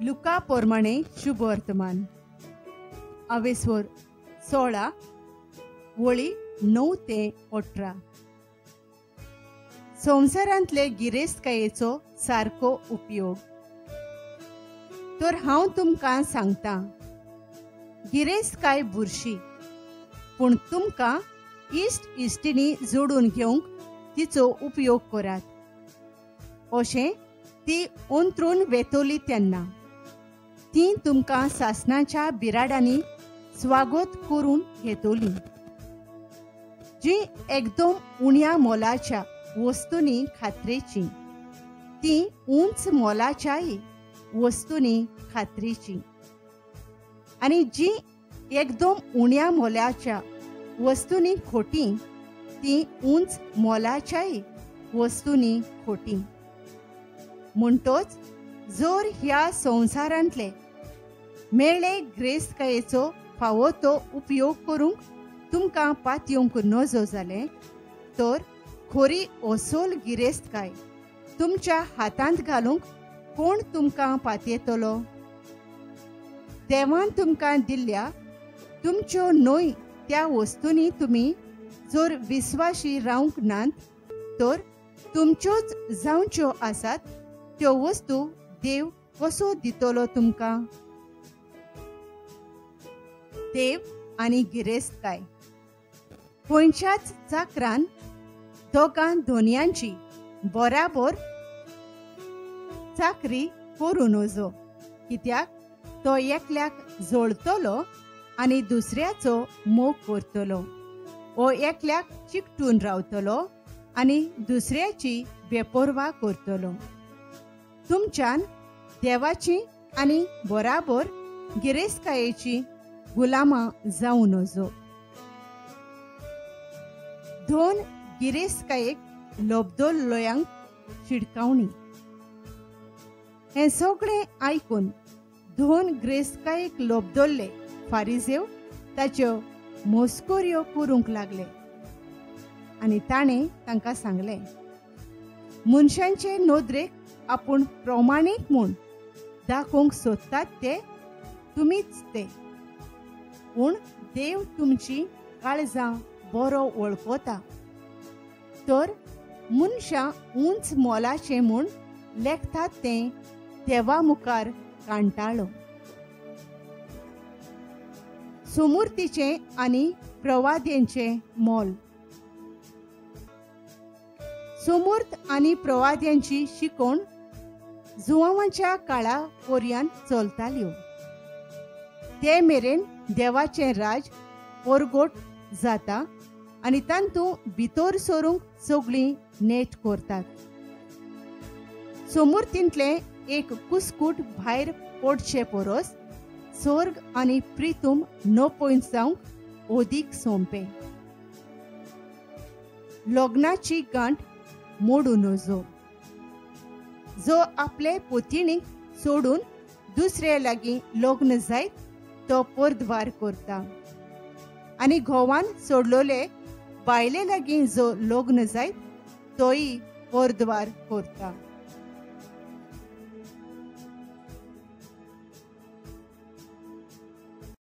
लुका पोरमाणे शुभवर्तमान अवेस्वर 16 वळी 9 ते 18. संवसारांतले गिरेस्तकायेचो सारको उपयोग. तर हांव तुमकां सांगता, गिरेस्तकाय बुरशी, पूण तुमकां इश्ट इश्टिणी जोडून घेवंक तिचो उपयोग करात. अशें ती अंतरून वेतोली तेन्ना ती तुमकां सासणाच्या बिराडांनी स्वागत करून घेतली. जी एकदम उण्या मोलाच्या वस्तूंनी खात्रेची, ती उंच मोलाच्याय वस्तूंनी खात्रेची, आनी जी एकदम उण्या मोलाच्या वस्तूंनी खोटी, ती उंच मोलाच्याय वस्तूंनी खोटी. म्हणटोच जर ह्या संवसारांतले मेळे ग्रेस्तकायेचो फावो तो उपयोग करूंक तुमकां पातयेवंक नजो जालें तर खोरी असोल गिरेस्तकाय तुमच्या हातांत घालूंक कोण तुमकां पातयेतलो? देवान तुमकां दिल्ल्या तुमच्यो न्हय त्या वस्तूंनी तुमी जर विस्वाशी रावंक नात तर तुमच्योच जावच्यो आसात त्यो वस्तू देव कसो दितलो तुमकां? देव आनी गिरेस्तकाय. खंयच्याच चाकरान दोगां धोनयांची बराबर चाकरी करूं नजो, कित्याक तो एकल्याक जोडतलो आनी दुसऱ्याचो मोग करतलो, ओ एकल्याक चिकटून रावतलो आनी दुसऱ्याची बेपर्वा करतलो. तुमच्यान देवाची आनी बराबर गिरेस्तकायेची गुलामां जावं नजो. दोन गिरेस्तकायेक लोबदोल्लयांक शिडकावणी. हें सगळें आयकून दोन गिरेस्तकायेक लोबदोल्ले फारिजेव ताच्यो मोस्कोऱ्यो करूंक लागले आनी ताणें तांकां सांगलें, मनशांचे नदरेक आपूण प्रमाणीक म्हूण दाखोवंक सोदतात ते तुमीच ते, पूण देव तुमची काळजां बरो वळखता. तर मनशां उंच मोलाचें म्हूण लेखतात तें देवा मुखार कांटाळो. सुमुर्तीचें आनी प्रवाद्यांचें मोल. सुमूर्त आनी प्रवाद्यांची शिकोवण जुवांच्या काळा पर्यंत चलताल्यो. ते मेरेन देवाचें राज परगोट जाता आनी तातूंत भितर सरूंक सगळीं नेट करतात. सुमुर्तींतलें एक कुस्कूट भायर पडचे परस स्वर्ग आनी प्रितूम नपयत जावंक अदीक सोंपें. लग्नाची गांठ मोडूं नजो. जो आपले पोतिणीक सोडून दुसरे लागीं लग्न जायत तो परद्वार करता, आनी घोवान सोडलोले बायले लागीं जो लग्न जायत तोय परद्वार करता.